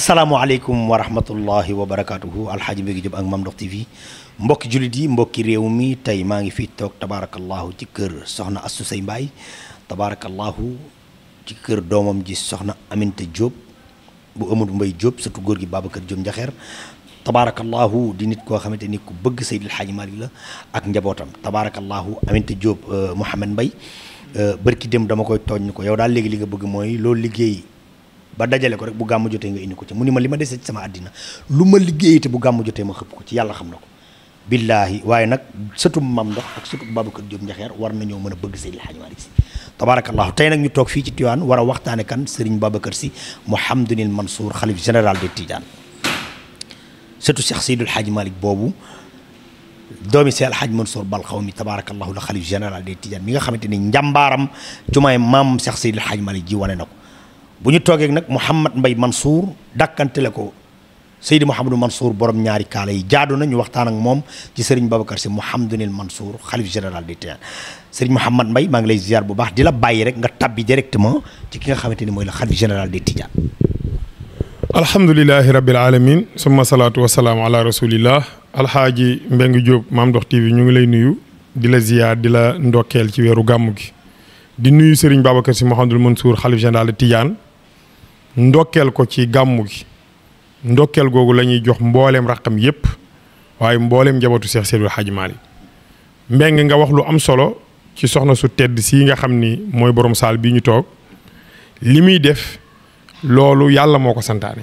asalaamaaleykum wa rahmatullahi wa barakaatuhu alxaaji Mbégi Jóob ak Mame Ndokh TV mbokki jullit yi mbokki réew mi tey maa ngi fii toog tabaarakallahu ci kër soxna Astou Seye Mbaye tabaarakallahu ci kër doomam ji soxna Aminta Diop bu Amadou Mbaye Diop surtout góor gi Babacar Diop Njaxeer tabaarakallahu di nit koo xamante ni ku bëgg Seydil Hadji Malick la ak njabootam tabaarakallahu Aminta Diop Mouhamed Mbaye bërki dem dama koy tooñ ni ko yow daal léegi li nga bëgg mooy loolu liggéey ba dajale ko rek bu gàmmu jotee nga indi ko ci mu ni ma li ma dese ci sama àddina lu ma liggéey te bu gàmmu jotee ma xëpp ko ci yàlla xam na ko billaahi waaye nag sëtu Mame Ndokh ak sëtu Babacar Diop Njaxeer war nañoo mën a bëgg Seydil Hadji Malick Sy tabarakallahu tey nag ñu toog fii ci Tivaouane war a waxtaane kan Serigne Babacar Sy Mouhamadoul Mansour xalif général de Tidiane sëtu Cheikh Seydil Hadji Malick boobu doomi Seydil Hadji Mansour bal xaw mi tabarakallahu la xalif général de Tidiane mi nga xamante ni njàmbaaram jumaay maam Cheikh Seydil Hadji Malick ji wane na ko bu ñu toogee nag Mouhamad Mbaye Mansour dàkkantele ko Seydi Mouhamadou Mansour borom ñaari kaala yi jaadu na ñu waxtaan ak moom ci Serigne Babacar Sy Mouhamadoul Mansour xalif général des Tidianes Serigne Mouhamad Mbaye maa ngi lay ziar bu baax di la bàyyi rek nga tabbi directement ci ki nga xamante ni mooy la xalif général des Tidianes. alhamdulilahi rabbil alamin summa salaatu wasalaamu ala rasulillah alhaaji Mbégi Jóob Mame Ndokh TV ñu ngi lay nuyu di la ziar di la ndokkeel ci weeru gàmmu gi di nuyu Serigne Babacar Sy Mouhamadoul Mansour xalif général des Tidianes ndokkeel ko ci gàmmu gi ndokkeel googu la ñuy jox mbooleem raqam yépp waaye mbooleem njabootu Cheikh Seydil Hadji Malick Mbégi nga wax lu am solo ci soxna su tedd si nga xam ni mooy borom saal bii ñu toog li muy def loolu yàlla moo ko santaane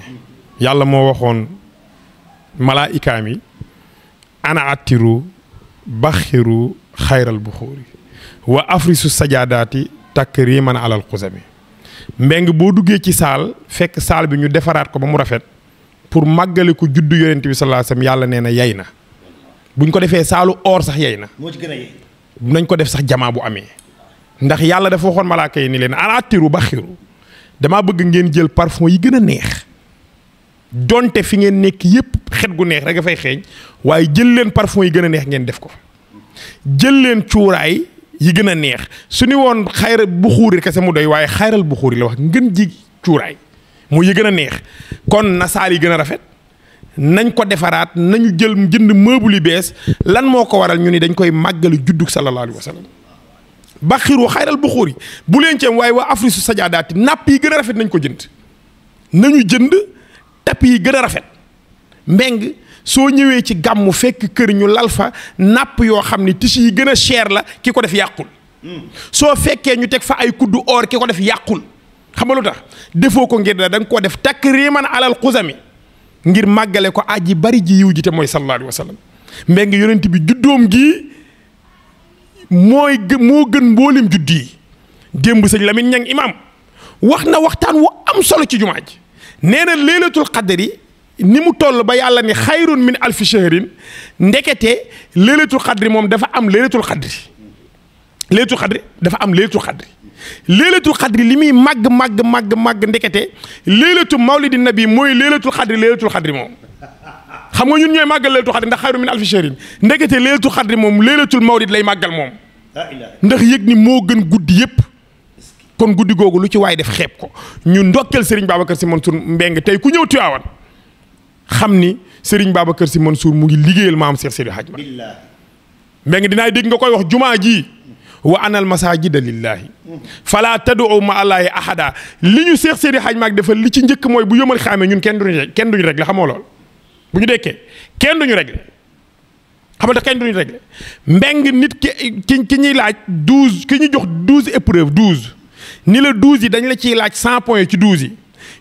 yàlla moo waxoon malaayikaam yi ana attiru baxiru xayral buxuuri wa afrisu sajaadaati takriman alal xusami Mbégi boo duggee ci saal fekk saal bi ñu defaraat ko ba mu rafet pour màggale ko juddu yonent bi sallallahu alayhi wasallam yàlla nee na yey na buñ ko defee saalu or sax yey na moo ci gën a yey nañ ko def sax jamaa bu amee ndax yàlla dafa waxoon malaaka yi ni leen anaatiru baxiru damaa bëgg ngeen jël parfum yi gën a neex donte fi ngeen nekk yépp xet gu neex rek a fay xeeñ waaye jël leen parfum yi gën a neex ngeen def ko jël leen cuuraay yi gën a neex su ni woon xayral bu xuuri kese mu doy waaye xayral bu xuuri la wax ngën ji cuuraay moo yi gën a neex kon na saal yi gën a rafet nañ ko defaraat nañu jël jënd meuble yu bees lan moo ko waral ñu ni dañ koy màggali juddug sallallahu alayhi wa sallam baxiru xayral bu xuuri bu leen ceem waaye waa afrisu sajaadaati napp yi gën a rafet nañ ko jënd nañu jënd tapis yi gën a rafet Mbégi soo ñëwee ci gàmmu fekk kër ñu lal fa napp yoo xam ni tissu yi gën a cher la ki ko def yàqul soo fekkee ñu teg fa ay kuddu or ki ko def yàqul xam nga lu tax defoo ko ngir da nga koo def takriman alal xusami ngir màggale ko aji bari ji yiw ji te mooy sallallahu alayhi wa sallam Mbégi yonent bi juddoom gi moo gën mboolem judd yi démb sëñ Lamine Ñang imam wax na waxtaan wu am solo ci jumaa ji nee na laylatul qadri ni mu toll ba yàlla ni xayrun min alfi shahrin ndekete laylatul qadri moom dafa am laylatul qadri dafa am laylatul qadri laylatul qadri li muy màgg ndekete laylatu mawlidin nabi mooy laylatul qadri moom xam nga ñun ñooy màggal laylatul qadri ndax xayrun min alfi shahrin ndekete laylatul qadri moom laylatul mawlid lay màggal moom ndax yëg ni moo gën guddi yépp kon guddi googu lu ci waay def xeeb ko ñu ndokkeel Serigne Babacar Sy Mansour Mbégi tey ku ñëw Tivaouane xam ni Serigne Babacar Sy Mansour mu ngi liggéeyal maam Cheikh Seydil Hadji Malick Mbégi dinaa dégg nga koy wax jumaa ji wa anal masajida lillahi fala tad'u ma allahi ahada li ñu Cheikh Seydil Hadji Malick defal li ci njëkk mooy bu yëmal xaamee ñun kenn duñu réglé xamoo lool bu ñu dekkee kenn duñu réglé xam nga kenn duñu réglé Mbégi nit ki ñuy laaj 12 ki ñu jox 12 épreuves 12 ni la 12 yi dañ la ciy laaj 100 points ci 12 yi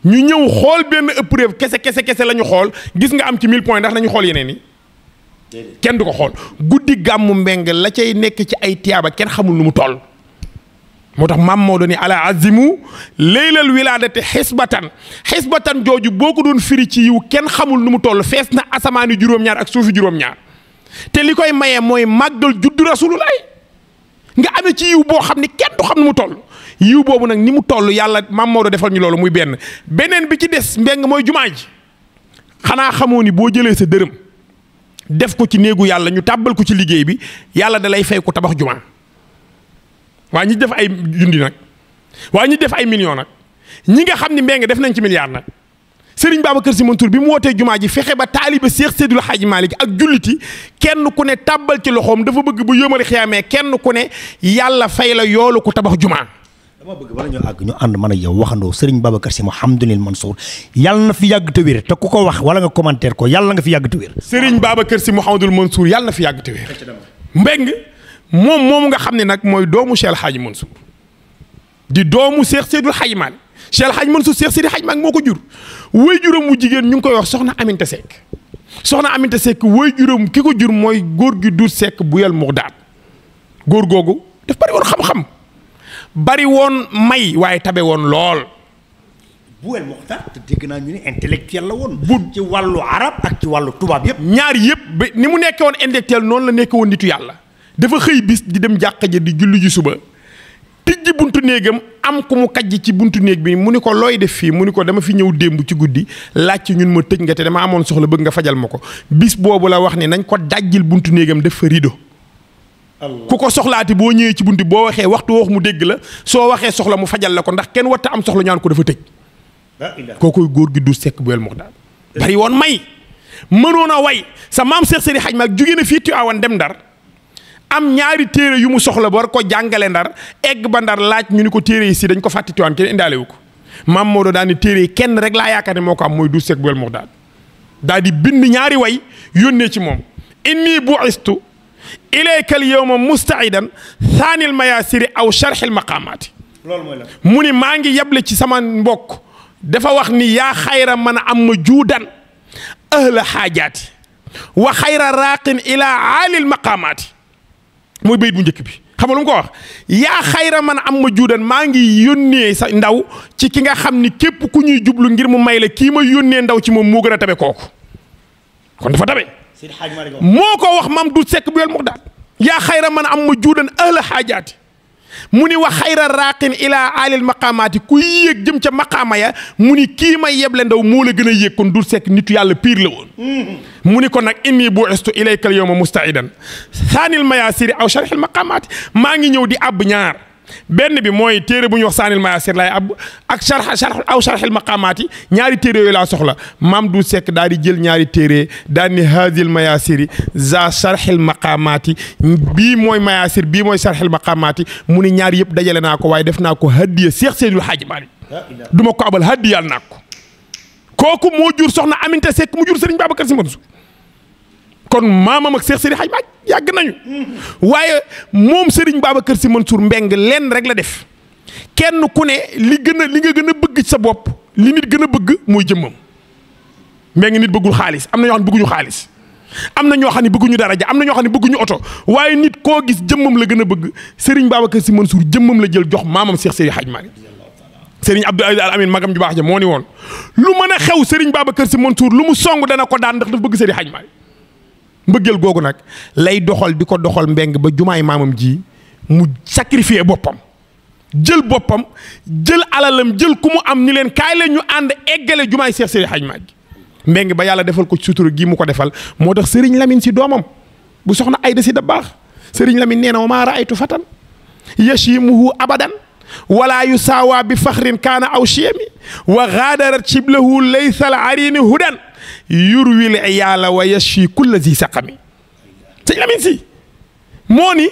ñu ñëw xool benn épreuve kese la ñu xool gis nga am ci 1000 points ndax nañu xool yeneen yi kenn du ko xool guddi gàmmu Mbégi la cay nekk ci ay tiyaaba kenn xamul nu mu toll moo tax maam Maodo ni ala azimu laylal wiladati xisbatan jooju boo ko doon firi ci yiw kenn xamul nu mu toll fees na asamaani juróom-ñaar ak suufi juróom-ñaar te li koy maye mooy màggal juddu rasulullah nga amee ci yiw boo xam ni kenn du xam nu mu toll yiw boobu nag ni mu toll yàlla maam Maodo defal ñu loolu muy beneen bi ci des Mbégi mooy jumaa ji xanaa xamoo ni boo jëlee sa dërëm def ko ci néegu yàlla ñu tàbbal ko ci liggéey bi yàlla da lay fay ko tabax jumaa waa ñi def ay junni nag waa ñi def ay millions nag ñi nga xam ni Mbégi def nañ ci milliards nag Serigne Babacar Sy Mansour bi mu wootee jumaa ji fexe ba taalibe Cheikh Seydil Hadji Malick ak julliti kenn ku ne tàbbal ci loxoom dafa bëgg bu yómari xiyaamee kenn ku ne yàlla fay la yoolu ko tabax jumaa. dama bëgg bala ñu àgg ñu ànd man ak yow waxandoo Serigne Babacar Sy Mouhamadoul Mansour yàlla na fi yàgg te wér te ku ko wax wala nga commentaire ko yàlla nga fi yàgg te wér. Serigne Babacar Sy Mouhamadoul Mansour yàlla na fi yàgg te wér. Mbeng moom nga xam ne nag mooy doomu Cheikh El Hadji Mansour di doomu Cheikh Seydil Hadji Malick Cheikh El Hadji Mansour Cheikh Seydil Hadji Malick moo ko jur waajuram mu jigéen ñu ngi koy wax soxna Aminta Seck soxna Aminta Seck waajuram ki ko jur mooy góor gi du Seck bu yel Muxdaat góor googu daf bari woon xam-xam bari woon may waaye tabe woon lool. bu yel Muxdaat te dégg naa ñu ne intellectuel la woon. bu ci wàllu arab ak ci wàllu tubaab yëpp. ñaar yëpp ba ni mu nekkee woon intellectuel noonu la nekkee woon nitu yàlla dafa xëy bis di dem jàkka ja di julli ji suba. tijji buntu néegam am ku mu kajj ci buntu néeg bi mu ni ko looy def fii mu ni ko dama fi ñëw démb ci guddi laaj ci ñun ma tëj nga te dama amoon soxla bëgg nga fajal ma ko bis boobu la wax ne nañ ko dajjil buntu néegam def fa rido ku ko soxlaati boo ñëwee ci buntu boo waxee waxtu wax mu dégg la soo waxee soxla mu fajal la ko ndax kenn warta am soxla ñaan ko dafa tëj kookoy góor gi du Seck bu yel mox daal bari woon may mënoon a way sa maam Cheikh Seydi Hadji Malick jóge na fii Tiwaawan dem Ndar am ñaari téere yu mu soxla ba war ko jàngale Ndar egg ba Ndar laaj ñu ni ko téere yi si dañ ko fàtte Tiwaawan kenn indaale wu ko maam Maodo daal ni téere yi kenn rek laa yaakaar ne moo ko am mooy du Seck bu yel mox daal di bind ñaari way yónnee ci moom inni bu'istu ilayka al yawma mustaidan thaanil mayaasiri aw sharxil maqaamaati loolu mooy la mu ni maa ngi yeble ci sama mbokk dafa wax ni yaa xayra man am ma juudan ahla xaajaati wa xayra raaqin ila aalil maqaamaati mooy bayit bu njëkk bi xam nga lu mu ko wax yaa xayra man am ma juudan maa ngi yónnee sa ndaw ci ki nga xam ni képp ku ñuy jublu ngir mu may la kii ma yónnee ndaw ci moom moo gën a tabe kooku kon dafa tabe moo ko wax mam du Seck bu yel mox daal yaa xayra man am ma juudan ahla xaajaati mu ni wax xayra raaqin ila alil maqaamaati ku yéeg jëm ca maqaama ya mu ni kii may yeble ndaw moo la gën a yéeg kon du Seck nitu yàlla piir la woon mu ni ko nag inni bu'istu ilayka al yawma mustaidan saanil mayaasiri aw sharxil maqaamaati maa ngi ñëw di àbb ñaar benn bi mooy téere bu ñuy wax saanil mayaasir laay àbb ak sharxil maqaamaati ñaari téere yooyu laa soxla maam du Seck daal di jël ñaari téere daal ni haadil mayaasiri za sharxil maqaamaati bii mooy mayaasir bii mooy sharxil maqaamaati mu ni ñaar yëpp dajale naa ko waaye def naa ko hadiya Cheikh Seydil Hadji Malick du ma ko abal hadiyal naa ko kooku moo jur soxna Aminta Seck mu jur Serigne Babacar Sy Mansour kon maamam ak Cheikh Seydi Hadji Malick yàgg nañu waaye moom Serigne Babacar Sy Mansour mbeng lenn rek la def kenn ku ne li nga gën a bëgg ci sa bopp li nit gën a bëgg mooy jëmmam mbeng nit bëggul xaalis am na ñoo xam ne bëgguñu xaalis am na ñoo xam ne bëgguñu daraja am na ñoo xam ne bëgguñu oto waaye nit koo gis jëmmam la gën a bëgg Serigne Babacar Sy Mansour jëmmam la jël jox maamam Cheikh Seydi Hadji Malick Serigne Abdou Aziz Al Amin magam ju baax ja moo ni woon lu mën a xew Serigne Babacar Sy Mansour lu mu song dana ko daan ndax dafa bëgg Seydi Hadji Malick mbëggeel googu nag lay doxal di ko doxal mbeng ba jumaay maamam ji mu sacrifier boppam jël boppam jël alalam jël ku mu am ni leen kaay la ñu ànd eggale jumaay Cheikh Seydi Hadji Malick mbeng ba yàlla defal ko ci sutura gii mu ko defal moo tax Serigne Lamine si doomam bu soxna Ayda si da baax Serigne Lamine nee na wa maa raaytu fatan yashimuhu abadan wala yusaawa bi faxrin kaana aw chiyami wa gaadarat shiblahu laysal arini hudan yurwil yàlla wa yashfi kulla zi saqami sëñ Lamine si moo ni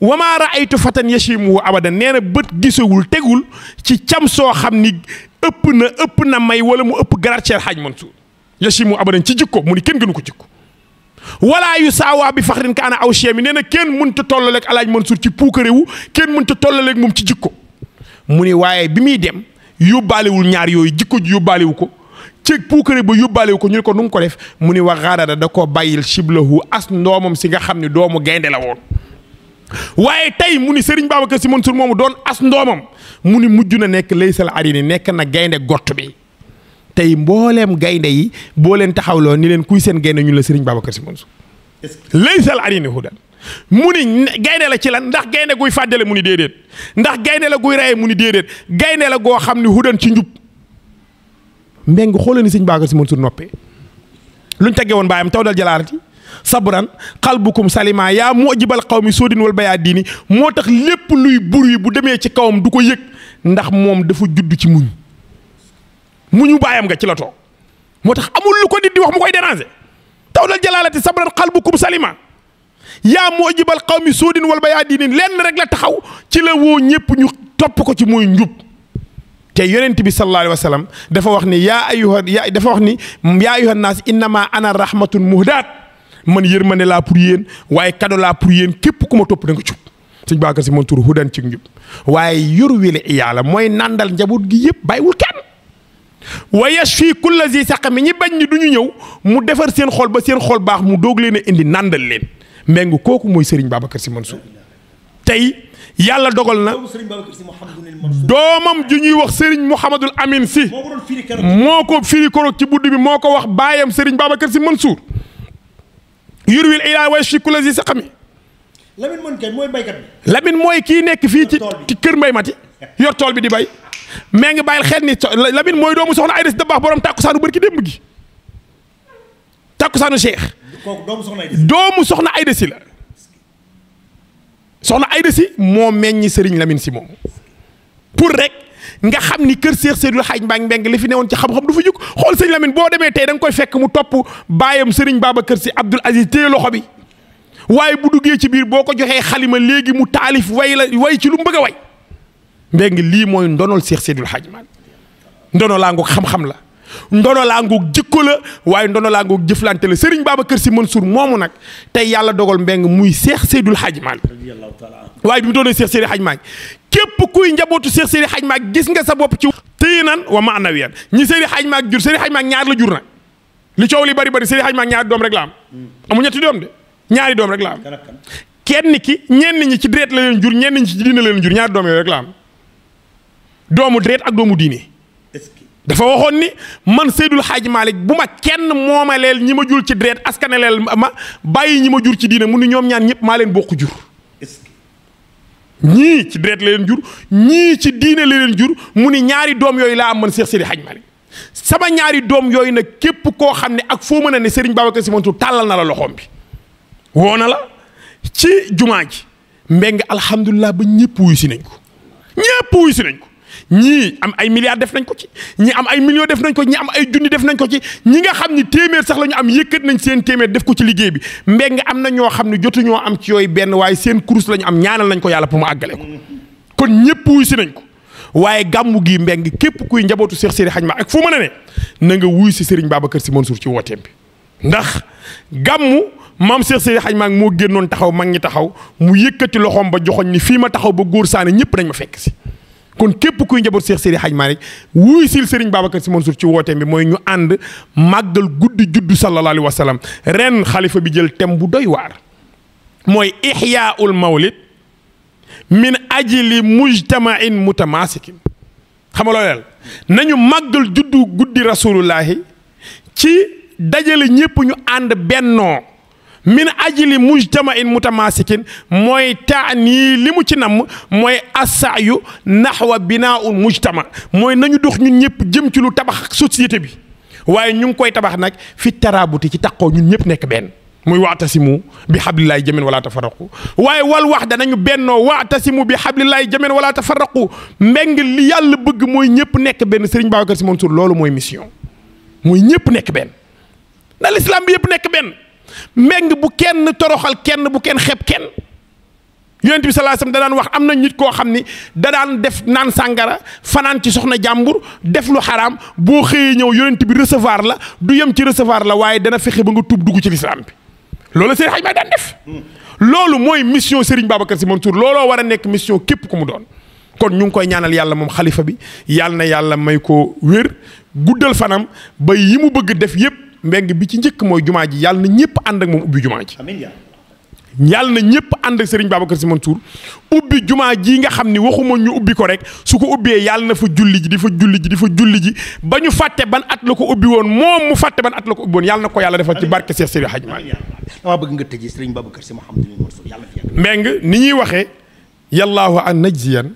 wa maa raaytu fatan yashimuhu abadan nee na bët gisawul tegul ci cam soo xam ni ëpp na may wala mu ëpp garaat Cheikh Hadji Mansour yashimu abadan ci jikko mu ni kenn gënu ko jikko wala yu saawaa bi faxrin kaana aw chemi nee na kenn mënta tollaleeg Alaaji Mansour ci puukarewu kenn mënta tollaleeg moom ci jikko mu ni waaye bi muy dem yóbbaalewul ñaar yooyu jikko ji yóbbaalewu ko ci puukare ba yóbbaalewu ko ñu ne ko nu mu ko def mu ni wax xaadada da koo bàyyil shiblahu as ndoomam si nga xam ne doomu gaynde la woon waaye tey mu ni Serigne Babacar Sy Mansour moomu doon as ndoomam mu ni mujj na nekk laysal arini nekk na gaynde gott bi tey mbooleem gaynde yi boo leen taxawloo ni leen kuy seen gaynde ñu la Serigne Babacar Sy Mansour laysal arini hudan mu ni gaynde la ci lan ndax gaynde guy fàddale mu ni déedéet ndax gaynde la guy reye mu ni déedéet gaynde la goo xam ni hudan ci njub mbeng xoolal ni Serigne Babacar Sy Mansour noppee luñ teggee woon baayam taw dal jalaarati sabran qalbukum salima yaa mujibal qawmi soodin wal bayaa diini moo tax lépp luy bur bu demee ci kawam du ko yëg ndax moom dafa judd ci muñu baayam nga ci la toog moo tax amul lu ko nit di wax mu koy déranger tawdal jalaalati sabran qalbukum salima yaa mujibal qawmi suudin wal bayaadinin lenn rek la taxaw ci la woo ñëpp ñu topp ko ci mooy njub te yonent bi sallallahu alayhi wa sallam dafa wax ni yaa ayyuhan naas innama ana rahmatun muhdaat man yërmande laa pour yéen waaye kado laa pour yéen képp ku ma topp da nga jub sëñ Babacar Sy Mansour hudan ci njub waaye yurwil iyaala mooy nandal njaboot gi yëpp bàyyiwul kenn wa yashfi kulla zi saqami ñi bañ ñi du ñu ñëw mu defar seen xol ba seen xol baax mu doog leen a indi nandal leen mbeng kooku mooy Serigne Babacar Sy Mansour tey yàlla dogal na doomam ju ñuy wax Serigne Mouhamadul Amin Sy moo ko firi koroog ci buddi bi moo ko wax baayam Serigne Babacar Sy Mansour yurwil iyaala wa yashfi kulla zi saqami Lamine man kay mooy baykat bi. Lamine mooy kii nekk fii ci kër Mbay Mati yor tool bi di bay mais nga bàyyil xel ni Lamine mooy doomu soxna Ayda Si Dabaax borom tàkkusaanu bërki démb gi tàkkusaanu Cheikh. kooku doomu soxna Ayda Si. doomu soxna Ayda Si la soxna Ayda Si moo meññi Serigne Lamine Si moom pour rek nga xam ni kër Cheikh Seydou Hadj Mbeng li fi newoon ci xam-xam du fa jóg xool sëñ Lamine boo demee tey da nga koy fekk mu topp baayam Serigne Babacar Sy Abdoul Aziz téye loxo bi. waaye bu duggee ci biir boo ko joxee xalima léegi mu taalif way ci lu mu bëgg a way mbeng lii mooy ndonol Cheikh Seydil Hadji Malick ndono laa ngoog xam-xam la ndono laa ngoog jikko la waaye ndono laa ngoog jëflante la Serigne Babacar Sy Mansour moomu nag tey yàlla dogal mbeng muy Cheikh Seydil Hadji Malick waaye bi mu doonee Cheikh Seydil Hadji Malick képp kuy njabootu Cheikh Seydil Hadji Malick gis nga sa bopp ci tëyi nan wa maanawiyan ñi Seydil Hadji Malick jur Seydil Hadji Malick ñaar la jur nag li coow li bari Seydil Hadji Malick ñaari doom rek la am amu ñetti doom de ñaari doom rek la am kenn ki ñenn ñi ci deret la leen jur ñenn ñi ci diine la leen jur ñaari doom yooyu rek la am doomu deret ak doomu diine dafa waxoon ni man Seydul Hadji Malick bu ma kenn moomaleel ñi ma jur ci deret askaneleel ma bàyyi ñi ma jur ci diine mu ni ñoom ñaan ñëpp maa leen bokk jur ñii ci deret la leen jur ñii ci diine la leen jur mu ni ñaari doom yooyu laa am man Cheikh Seydi Hadji Malick sama ñaari doom yooyu nag képp koo xam ne ak foo mën a ne Serigne Babacar Sy Mansour tàllal na la loxoom bi woo na la ci jumaa ji mbeng alhamdulilah ba ñëpp wuyu si nañ ko ñii am ay milliards def nañ ko ci ñi am ay millions def nañ ko ñi am ay junni def nañ ko ci ñi nga xam ni téeméer sax la ñu am yëkkat nañ seen téeméer def ko ci liggéey bi mbeng am na ñoo xam ne jotuñoo am ci yooyu benn waaye seen kurus la ñu am ñaanal nañ ko yàlla pour mu àggale ko kon ñëpp wuyu si nañ ko waaye gàmmu gi mbeng képp kuy njabootu Cheikh Seydi Hadji Malick ak foo mën a ne na nga wuyu si Serigne Babacar Sy Mansour ci wooteem bi ndax gàmmu maam Cheikh Seydi Hadji Malick moo génnoon taxaw mag ñi taxaw mu yëkkati loxoom ba joxoñ ni fii ma taxaw ba góor saane ñëpp nañ ma fekk si kon képp kuy njaboot Cheikh Seydi Hadji Malick wuy sil Serigne Babacar Sy Mansour ci wooteem bi mooy ñu ànd màggal guddi juddu sallallahu alayhi wa sallam ren xalifa bi jël thème bu doy waar mooy ihyaul mawlid min ajli mujtamain mutamasikin xam nga loolu nañu màggal juddu guddi rasulullahi ci dajale ñëpp ñu ànd bennoo min ajli mujtamain mutamasikin mooy taanii li mu ci namm mooy assayu naxwa binaaul mujtama mooy nañu dox ñun ñëpp jëm ci lu tabax société bi waaye ñu ngi koy tabax nag fi taraabuti ci taqoo ñun ñëpp nekk benn muy waatasimu bi hablillahi jamii'an wala tafarraqu waaye wal wax danañu bennoo waatasimu bi hablillahi jamii'an wala tafarraqu mbeng li yàlla bëgg mooy ñëpp nekk benn Serigne Babacar Sy Mansour loolu mooy mission mooy ñëpp nekk benn na l'islam bi yëpp nekk benn mbeng bu kenn toroxal kenn bu kenn xeeb kenn yonent bi sallallahu alayhi wasallam da daan wax am na nit koo xam ni da daan def naan sàngara fanaan ci soxna jàmbur def lu xaraam boo xëyee ñëw yonent bi recevoir la du yem ci recevoir la waaye dana fexe ba nga tuub dugg ci l'islam bi loolu Serigne Hadji Malick daan def loolu mooy mission Serigne Babacar Sy Mansour looloo war a nekk mission képp ku mu doon kon ñu ngi koy ñaanal yàlla moom xalifa bi yàlla na yàlla may ko wér guddal fanam ba yi mu bëgg def yépp mbeng bi ci njëkk mooy jumaa ji yàlla na ñëpp ànd ak moom ubbi jumaa ji yàlla na ñëpp ànd ak Serigne Babacar Sy Mansour ubbi jumaa ji nga xam ni waxuma ñu ubbi ko rek su ko ubbee yàlla na fa julli ji di fa julli ji ba ñu fàtte ban at la ko ubbi woon moom mu fàtte ban at la ko ubbi woon yàlla na ko yàlla defal ci barke Cheikh Seydi Hadji Malick dama bëgg nga tëjee Serigne Babacar Sy Mansour yàlla fi mbeng ni ñuy waxee yallaahu an najziyan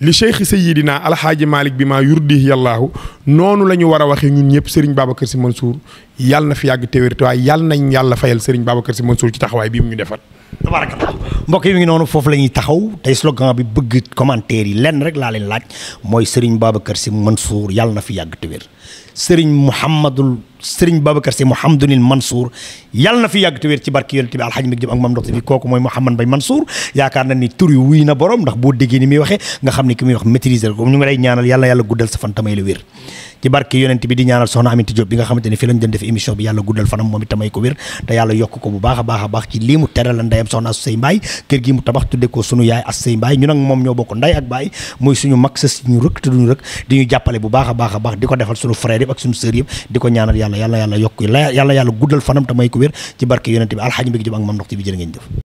li cheikh sayidina alhaaji Malick bi maa yurdi yallaahu noonu la ñu war a waxee ñun ñëpp Serigne Babacar Sy Mansour yàlla na fi yàgg téwér te waaye yàlla nañ yàlla fayal Serigne Babacar Sy Mansour ci taxawaay bii mu ñu defal tabarakallah mbokk yi mi ngi noonu foofu la ñuy taxaw tey slogan bi bëgg commentaire yi lenn rek laa leen laaj mooy Serigne Babacar Sy Mansour yàlla na fi yàgg téwér Serigne Mouhamadul Serigne Babacar Sy Mouhamadoul Mansour yàlla na fi yàgg te wér ci barke yonent bi Alxaaji Mbégi Jóob ak Mame Ndokh TV kooku mooy Mouhamad Mbaye Mansour yaakaar na ni tur yi wuy na borom ndax boo déggee ni muy waxee nga xam ne ki muy wax maîtriser ko ñu ngi lay ñaanal yàlla guddal sa fan tamay la wér ci barke yonent bi di ñaanal soxna Aminata Diop bi nga xamante ne fii lañ doon def émission bi yàlla guddal fanam moom it tamay ko wér te yàlla yokk ko bu baax a baax a baax ci lii mu teral la ndeyam soxna Astou Seye Mbaye kër gi mu tabax tudde ko sunu yaay Astou Seye Mbaye ñu nag moom ñoo bokk nday ak baay muy suñu mag sa suñu rëkk te duñu rëkk di ñu jàppale bu baax a baax di ko defal suñu frère yëpp ak suñu sœur yëpp di ko ñaanal yàlla yokk yàlla guddal fanam tamay ko wér ci barke yonent bi Alxaaji Mbégi Jóob ak Mame Ndokh TV jërë ngeen jëf